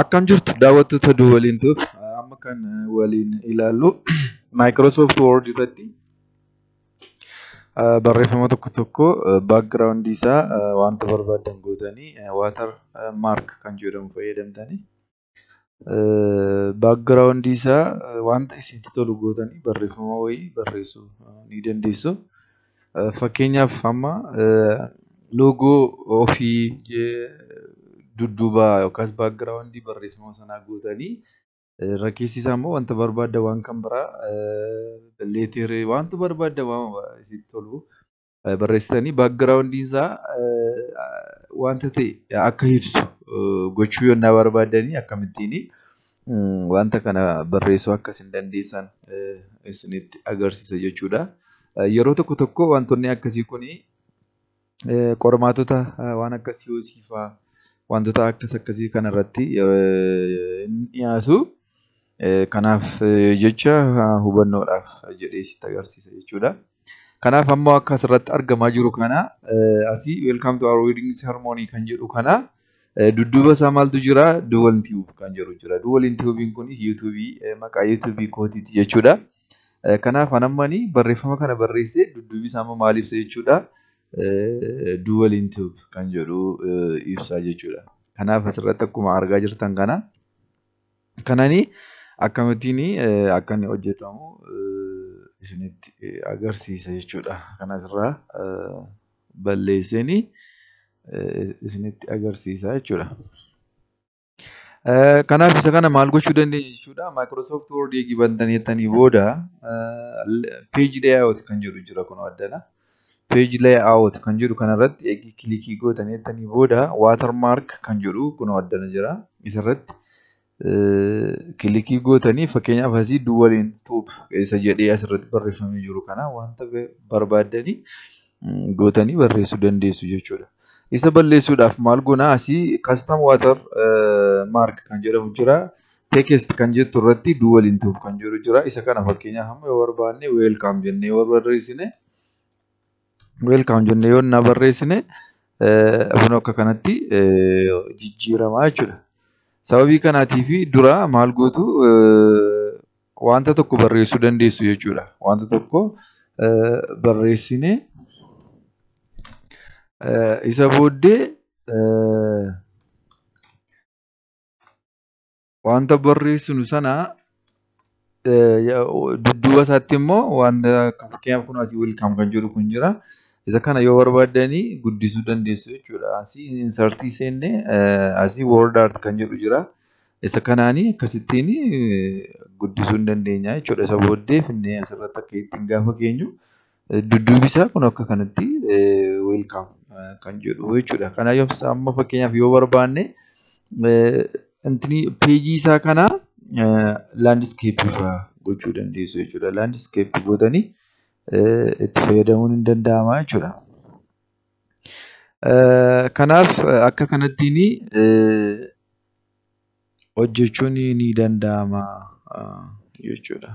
Akkam jirtu daawwattoota Duwwaliin Tube, amma kan waliin ilaallu Microsoft Word irratti barreeffama tokko tokko background isaa wanta barbaadan gootanii, watermark kan jedhamu fayyadamtanii, background isaa wanta isinitti tolu gootanii barreeffama wayii barreessuu ni dandeessu. Fakkeenyaaf, amma loogoo ofii dudduuba yookaas background barreeffama sanaa gootanii, irra keessi isaa immoo wanta barbaaddan, waan kan biraa, letteree, wanta barbaaddan, waan isitti tolu barreessitanii, background isaa wanta ta'e akka ibsu gochuu yennaa barbaaddanii, akkamittiin wanta kana barreessuu akka isin dandeessan isinitti agarsiisa jechuudha. Yeroo tokko tokko wantoonni akkasii kuni qormaatota waan akka COC fa'aa, wantoota akkas akkasii kanarratti ni dhiyaatu. Kanaaf jecha hubannoodhaaf jedhee sitti agarsiisa jechuudha. Kanaaf ammoo akka asirratti argamaa jiru kana, asii "Welcome to our wedding ceremony" kan jedhu kana dudduuba isaa maaltu jira? Duwwal Tube kan jedhu jira. Duwwal Tube kun YouTube, maqaa YouTube kootiiti jechuudha. Kanaaf anammani barreeffama kana barreessee dudduubi isaa immoo maal ibsa jechuudha? Duwwal Tube kan jedhu ibsa jechuudha. Kanaaf asirratti akkuma argaa jirtan kana, kanani akkamittiin akka inni hojjetamu isinitti agarsiisa jechuudha. Kan asirraa balleesseen isinitti agarsiisa jechuudha. Kanaaf isa kana maal gochuu dandeenya jechuudha? Microsoft Word eegi bantanii jettanii booda, page layout kan jedhu jira kun addana. Page layout kan jedhu kanarratti eegi click gootanii jettanii booda, watermark kan jedhu kun addana jira. Isarratti click gootanii, fakkeenyaaf asii Duwwaliin Tube isa jedhee asirratti barreeffamee jiru kana wanta barbaaddanii gootanii barreessuu dandeessu jechuudha. Isa balleessuudhaaf maal goonaa? Asii custom watermark kan jedhamu jira. Text kan jettu irratti Duwwaliin Tube kan jedhu jira. Isa kana fakkeenyaaf amma yoo barbaanne, welcome jennee yoo barreessine, welcome jennee yoo na barreessine, kun akka kanatti jijjiiramaa jechuudha. Sababii kanaatiif dura maal gootu? Wanta tokko barreessuu dandeessu jechuudha. Wanta tokko barreessinee, isa booddee wanta barreessinu sana dudduuba isaatti immoo wanta, fakkeenyaaf kun asii welcome kan jedhu kun jira. Isa kana yoo barbaaddanii guddisuu dandeessu jechuudha. Asii insert seennee, asii word art kan jedhu jira. Isa kanaanii akkasittiin guddisuu hin dandeenya jechuudha. Isa booddee finnee asirratti akka ittiin gaafa keenyu, dudduubi isaa kun akka kanatti welcome kan jedhu jechuudha. Kanaaf amma fakkeenyaaf yoo barbaanne, page isaa kana landscape fa'aa gochuu dandeessu jechuudha. Landscape gootanii itti fayyadamuun hin danda'ama jechuudha. Kanaaf akka kanattiin hojjechuun ni danda'ama jechuudha.